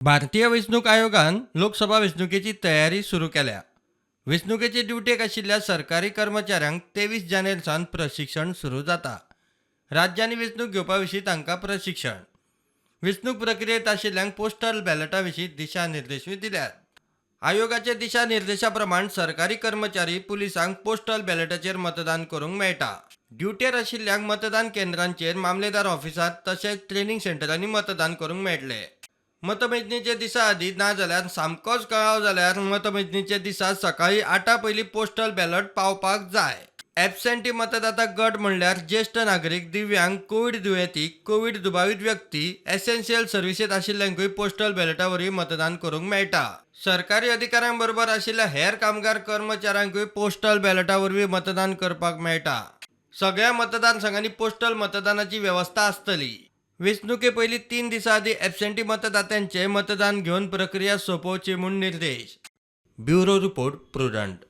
भारतीय वेंचणूक आयोगान लोकसभा वेंचणुकेची तयारी सुरू केल्या. वेंचणुकेचे ड्युटेक आशिल्ल्या सरकारी कर्मचाऱ्यांक 23 जानेर सावन प्रशिक्षण सुरू जाता. राज्यांनी वेंचणूक घेवपा विशीं तांकां प्रशिक्षण, वेंचणूक प्रक्रियेंत आशिल्ल्यांक पोस्टल बॅलटा विशीं दिशानिर्देशूय दिल्यात. आयोगाच्या दिशानिर्देशा प्रमाण सरकारी कर्मचारी, पुलिसांक पोस्टल बॅलटाचेर मतदान करूंक मेळटा. ड्युटेर आशिल्ल्यांक मतदान केंद्रांचेर, मामलेदार ऑफिसांत तशेंच ट्रेनिंग सेंटरांनी मतदान करूंक मेळटलें. मतमेजणीच्या दिसा आदीं नाजाल्यार सामकोच कळाव जाल्यार मतमेजणीच्या दिसा सकाळीं 8 पयलीं पोस्टल बॅलट पावपाक जाय. एबसेंटी मतदाता गट म्हणल्यार ज्येश्ठ नागरीक, दिव्यांग, कोवीड दुयेंती, कोवीड दुबावीत व्यक्ती, एसेन्शियल सर्विसेत आशिल्ल्यांकूय पोस्टल बॅलटा वरवीं मतदान करूंक मेळटा. सरकारी अधिकाऱ्यां बरोबर आशिल्ल्या हेर कामगार कर्मचाऱ्यांकूय पोस्टल बॅलटा वरवीं मतदान करपाक मेळटा. सगळ्या मतदारसंघांनी पोस्टल मतदानाची वेवस्था आसतली. वेंचणुके पयलीं 3 दिसां आदीं एबसेंटी मतदात्यांचे मतदान घेवन प्रक्रिया सोंपोवची म्हूण निर्देश. Bureau report, Prudent.